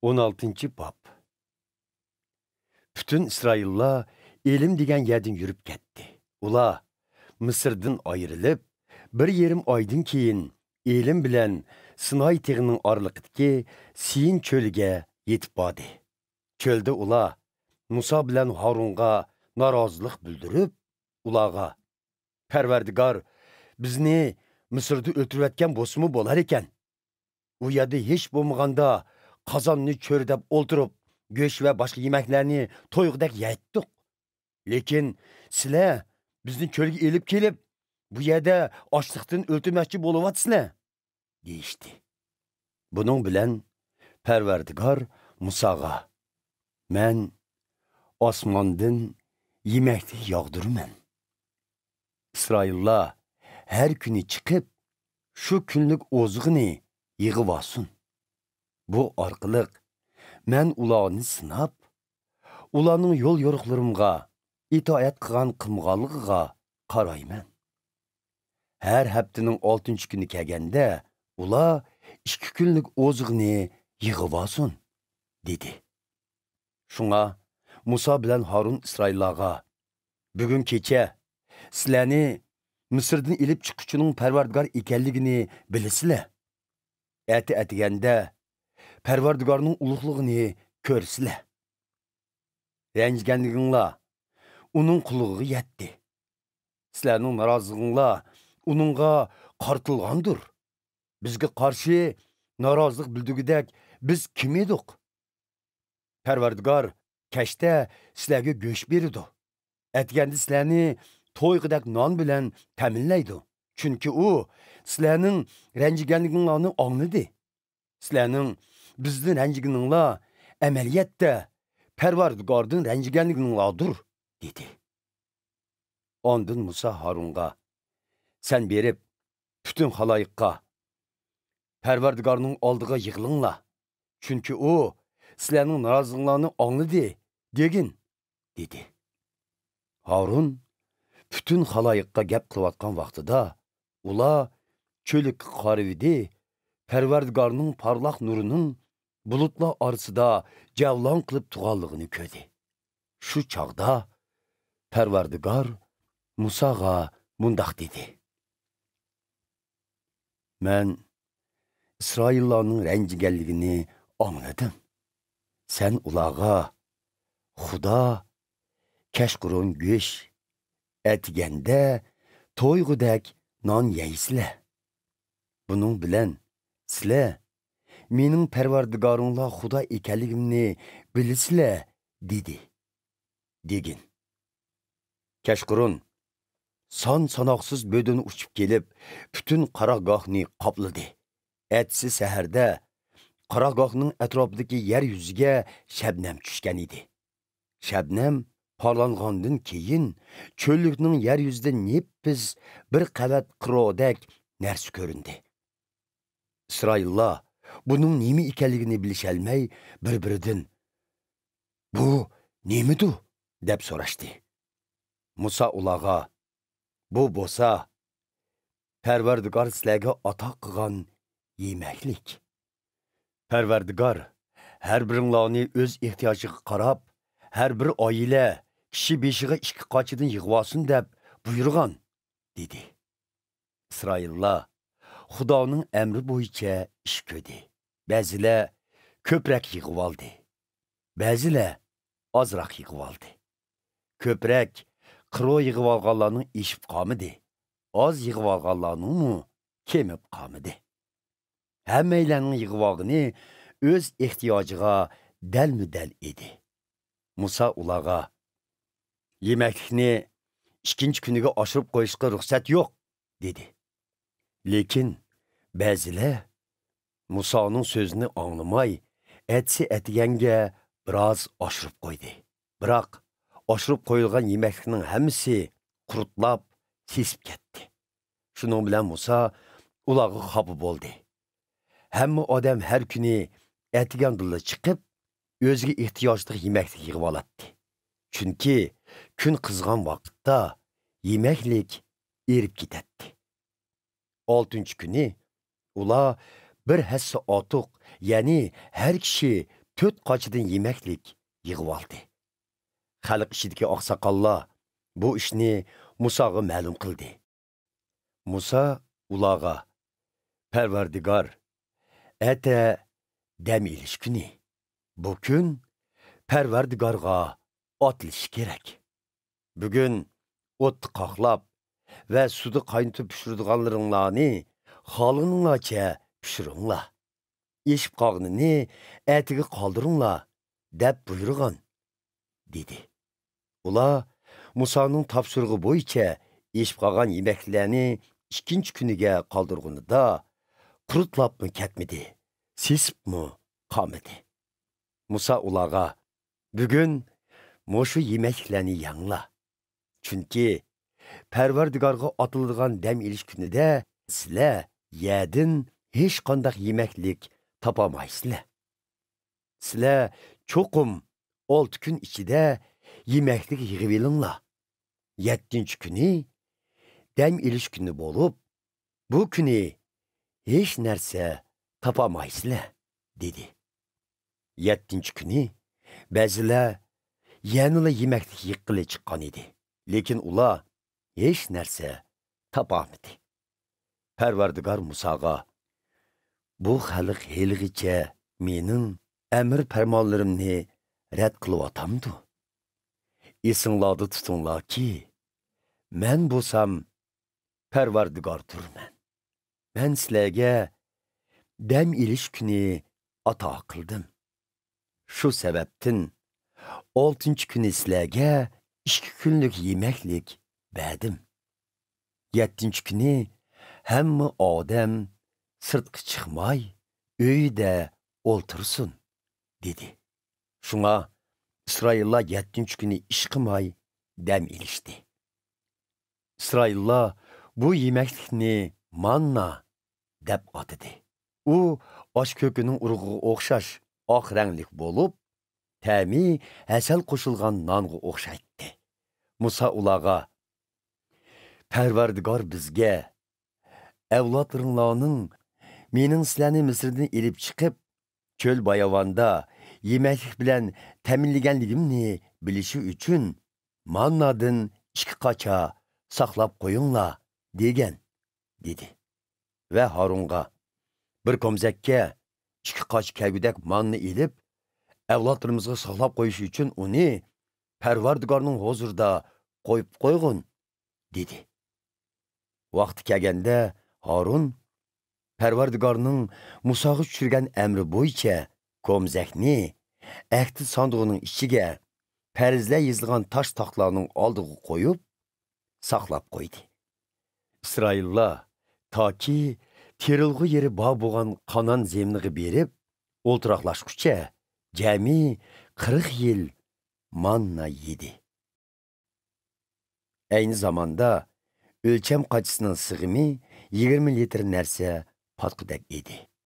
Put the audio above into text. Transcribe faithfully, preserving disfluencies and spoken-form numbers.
ئون ئالتىنچى باب. پۈتۈن ئىسرائىللار ئېلىم دېگەن يەردىن يۈرۈپ كەتتى. ئۇلار مىسىردىن ئايرىلىپ، بىر يېرىم ئايدىن كېيىن ئېلىم بىلەن سىناي تېغىنىڭ ئارىلىقىدىكى سىين چۆلىگە يېتىپ باردى. چۆلدە ئۇلار مۇسا بىلەن ھارۇنغا نارازىلىق بىلدۈرۈپ، ئۇلارغا، «پەرۋەردىگار بىزنى مىسىردا ئۆلتۈرۈۋەتكەن بولسىمۇ بولار ئىكەن. ئۇ يەردە ھېچ بولمىغاندا قازاننى چۆرىدەپ ئولتۇرۇپ، گۆش ۋە باشقا يېمەكلەرنى تويغۇدەك يەيتتۇق. لېكىن سىلەر بىزنى چۆلگە ئېلىپ كېلىپ، بۇ يەردە ئاچلىقتىن ئۆلتۈرمەكچى بولۇۋاتىسىلەر» دېيىشتى. بۇنىڭ بىلەن پەرۋەردىگار مۇساغا، «مەن ئاسماندىن يېمەكلىك ياغدۇرىمەن. ئىسرائىللار ھەر كۈنى چىقىپ، شۇ كۈنلۈك ئوزۇقىنى يىغىۋالسۇن. بۇ ئارقىلىق مەن ئۇلارنى سىناپ، ئۇلارنىڭ يول يورۇقلىرىمغا ئىتائەت قىلغان قىلمىغانلىقىغا قارايمەن. ھەر ھەپتىنىڭ ئالتىنچى كۈنى كەلگەندە، ئۇلار ئىككى كۈنلۈك ئوزۇقنى يىغىۋالسۇن» دېدى. شۇڭا مۇسا بىلەن ھارۇن ئىسرائىللارغا، «بۈگۈن كېچە سىلەرنى مىسىردىن ئېلىپ چىققۇچىنىڭ پەرۋەردىگار ئىكەنلىكىنى بىلىسىلەر. ئەتە ئەتىگەندە پەرۋەردىگارنىڭ ئۇلۇغلۇقىنى كۆرىسىلەر. رەنجىگەنلىكىڭلار ئۇنىڭ قۇلىقىغا يەتتى. سىلەرنىڭ نارازىلىقىڭلار ئۇنىڭغا قارىتىلغاندۇر. بىزگە قارشى نارازىلىق بىلدۈرگۈدەك بىز كىم ئىدۇق؟ پەرۋەردىگار كەچتە سىلەرگە گۆش بېرىدۇ. ئەتىگەندە سىلەرنى تويغۇدەك نان بىلەن تەمىنلەيدۇ. چۈنكى ئۇ سىلەرنىڭ رەنجىگەنلىكىڭلارنى ئاڭلىدى. سىلەرنىڭ بىزدىن رەنجىگىنىڭلار ئەمەلىيەتتە پەرۋەردىگاردىن رەنجىگەنلىكىڭلاردۇر» دېدى. ئاندىن مۇسا ھارۇنغا، «سەن بېرىپ، پۈتۈن خالايىققا، پەرۋەردىگارنىڭ ئالدىغا يىغىلىڭلار، چۈنكى ئۇ سىلەرنىڭ نارازىلىقىڭلارنى ئاڭلىدى، دېگىن» دېدى. ھارۇن پۈتۈن خالايىققا گەپ قىلىۋاتقان ۋاقتىدا، ئۇلار چۆللۈككە قارىۋىدى، پەرۋەردىگارنىڭ پارلاق نۇرىنىڭ بۇلۇتلار ئارىسىدا جەۋلان قىلىپ تۇرغانلىقىنى كۆردى. شۇ چاغدا پەرۋەردىگار مۇساغا مۇنداق دېدى: «مەن ئىسرائىللارنىڭ رەنجىگەنلىكىنى ئاڭلىدىم. سەن ئۇلارغا، 'خۇدا، كەچقۇرۇن گۆش، ئەتىگەندە تويغۇدەك نان يەيسىلەر. بۇنىڭ بىلەن سىلەر مېنىڭ پەرۋەردىگارىڭلار خۇدا ئىكەنلىكىمنى بىلىسىلەر، دېدى، دېگىن.» كەچقۇرۇن سان-ساناقسىز بۆدۈن ئۇچۇپ كېلىپ، پۈتۈن قاراگاھنى قاپلىدى. ئەتىسى سەھەردە قاراگاھنىڭ ئەتراپىدىكى يەر يۈزىگە شەبنەم چۈشكەن ئىدى. شەبنەم پارلانغاندىن كېيىن، چۆللۈكنىڭ يەر يۈزىدە نېپىز بىر قەۋەت قىرودەك نەرسە كۆرۈندى. ئىسرائىللار بۇنىڭ نېمە ئىكەنلىكىنى بىلىشەلمەي، بىر-بىرىدىن، «بۇ نېمىدۇ؟» دەپ سوراشتى. مۇسا ئۇلارغا، «بۇ بولسا پەرۋەردىگار سىلەرگە ئاتا قىلغان يېمەكلىك. پەرۋەردىگار ھەر بىرىڭلارنى ئۆز ئېھتىياجىغا قاراپ، ھەر بىر ئائىلە كىشى بېشىغا ئىككى قاچىدىن يىغىۋالسۇن دەپ بۇيرۇغان» دېدى. ئىسرائىللار خۇدانىڭ ئەمرى بويىچە ئىش كۆردى. بەزىلەر كۆپرەك يىغىۋالدى، بەزىلەر ئازراق يىغىۋالدى. كۆپرەك قىرو يىغىۋالغانلارنىڭ ئېشىپ قالمىدى، ئاز يىغىۋالغانلارنىڭمۇ كېمىپ قالمىدى. ھەممەيلەننىڭ يىغىۋالغىنى ئۆز ئېھتىياجىغا دەلمۇدەل ئىدى. مۇسا ئۇلارغا، «يېمەكلىكنى ئىككىنچى كۈنىگە ئاشۇرۇپ قويۇشقا رۇخسەت يوق» دېدى. لېكىن بەزىلەر مۇسانىڭ سۆزىنى ئاڭلىماي، ئەتىسى ئەتىگەنگە بىراز ئاشۇرۇپ قويدى. بىراق ئاشۇرۇپ قويۇلغان يېمەكلىكنىڭ ھەممىسى قۇرتلاپ، سېسىپ كەتتى. شۇنىڭ بىلەن مۇسا ئۇلارغا خاپا بولدى. ھەممە ئادەم ھەر كۈنى ئەتىگەندىلا چىقىپ، ئۆزىگە ئېھتىياجلىق يېمەكلىك يىغىۋالاتتى. چۈنكى كۈن قىزغان ۋاقىتتا يېمەكلىك ئېرىپ كېتەتتى. ئالتىنچى كۈنى ئۇلار بىر ھەسسە ئارتۇق، يەنى ھەر كىشى تۆت قاچىدىن يېمەكلىك يىغىۋالدى. خەلق ئىچىدىكى ئاقساقاللار بۇ ئىشنى مۇساغا مەلۇم قىلدى. مۇسا ئۇلارغا، پەرۋەردىگار، ئەتە دەم ئېلىش كۈنى. بۇ كۈن پەرۋەردىگارغا ئاتىلىشى كېرەك. بۈگۈن ئوتتا قاقلاپ ۋە سۇدا قاينىتىپ پىشۇرىدىغانلىرىڭلارنى خالىغىنىڭلارچە پىشۇرۇڭلار. ئېشىپ قالغىنىنى ئەتىگە قالدۇرۇڭلار، دەپ بۇيرۇغان، دېدى. ئۇلار مۇسانىڭ تاپشۇرۇقى بويىچە ئېشىپ قالغان يېمەكلىكلەرنى ئىككىنچى كۈنىگە قالدۇرغىنىدا، قۇرۇتلاپمۇ كەتمىدى، سېسىپمۇ قالمىدى. مۇسا ئۇلارغا، بۈگۈن مۇشۇ يېمەكلىكلەرنى يەڭلار. چۈنكى پەرۋەردىگارغا ئاتىلىدىغان دەم ئېلىش كۈنىدە سىلەر يەردىن ھېچقانداق يېمەكلىك تاپالمايسىلەر. سىلەر چوقۇم ئالتە كۈن ئىچىدە يېمەكلىك يىغىۋېلىڭلار. يەتتىنچى كۈنى دەم ئېلىش كۈنى بولۇپ، بۇ كۈنى ھېچ نەرسە تاپالمايسىلەر، دېدى. يەتتىنچى كۈنى بەزىلەر يەنىلا يېمەكلىك يىغقىلى چىققان ئىدى، لېكىن ئۇلار ھېچ نەرسە تاپالمىدى. پەرۋەردىگار مۇساغا، بۇ خەلق ھېلىغىچە مېنىڭ ئەمىر پەرمانلىرىمنى رەت قىلىۋاتامدۇ؟ ئېسىڭلاردا تۇتۇڭلاركى، مەن بولسام پەرۋەردىگار تۇرىمەن. مەن سىلەرگە دەم ئېلىش كۈنى ئاتا قىلدىم. شۇ سەۋەبتىن ئالتىنچى كۈنى سىلەرگە ئىككى كۈنلۈك يېمەكلىك بەردىم. يەتتىنچى كۈنى ھەممە ئادەم سىرتقا چىقماي، ئۆيىدە ئولتۇرسۇن، دېدى. شۇڭا ئىسرائىللار يەتتىنچى كۈنى ئىش قىلماي دەم ئېلىشتى. ئىسرائىللار بۇ يېمەكلىكنى ماننا دەپ ئاتىدى. ئۇ ئاش كۆكىنىڭ ئۇرۇغىغا ئوخشاش ئاق رەڭلىك بولۇپ، تەمى ھەسەل قوشۇلغان نانغا ئوخشايتتى. مۇسا ئۇلارغا، پەرۋەردىگار بىزگە، ئەۋلادلىرىڭلارنىڭ مېنىڭ سىلەرنى مىسىردىن ئېلىپ چىقىپ، چۆل باياۋاندا يېمەكلىك بىلەن تەمىنلىگەنلىكىمنى بىلىشى ئۈچۈن، ماننادىن ئىككى قاچا ساقلاپ قويۇڭلار، دېگەن، دېدى. ۋە ھارۇنغا، بىر كومزەككە ئىككى قاچا كەلگۈدەك ماننا ئېلىپ، ئەۋلادلىرىمىزغا ساقلاپ قويۇش ئۈچۈن ئۇنى پەرۋەردىگارنىڭ ھۇزۇرىدا قويۇپ قويغىن، دېدى. ۋاقتى كەلگەندە ھارۇن پەرۋەردىگارنىڭ مۇساغا چۈشۈرگەن ئەمرى بويىچە كومزەكنى ئەھدى ساندۇقىنىڭ ئىچىگە پەرزلەر يېزىلغان تاش تاختىلارنىڭ ئالدىغا قويۇپ، ساقلاپ قويدى. ئىسرائىللار تاكى تېرىلغۇ يېرى بار بولغان قانان زېمىنىغا بېرىپ ئولتۇراقلاشقۇچە جەمئىي قىرىق يىل ماننا يېدى. ئەينى زاماندا ئۆلچەم قاچىسىنىڭ سىغىمى يىگىرمە لىتىر نەرسە پاتقۇدەك ئىدى.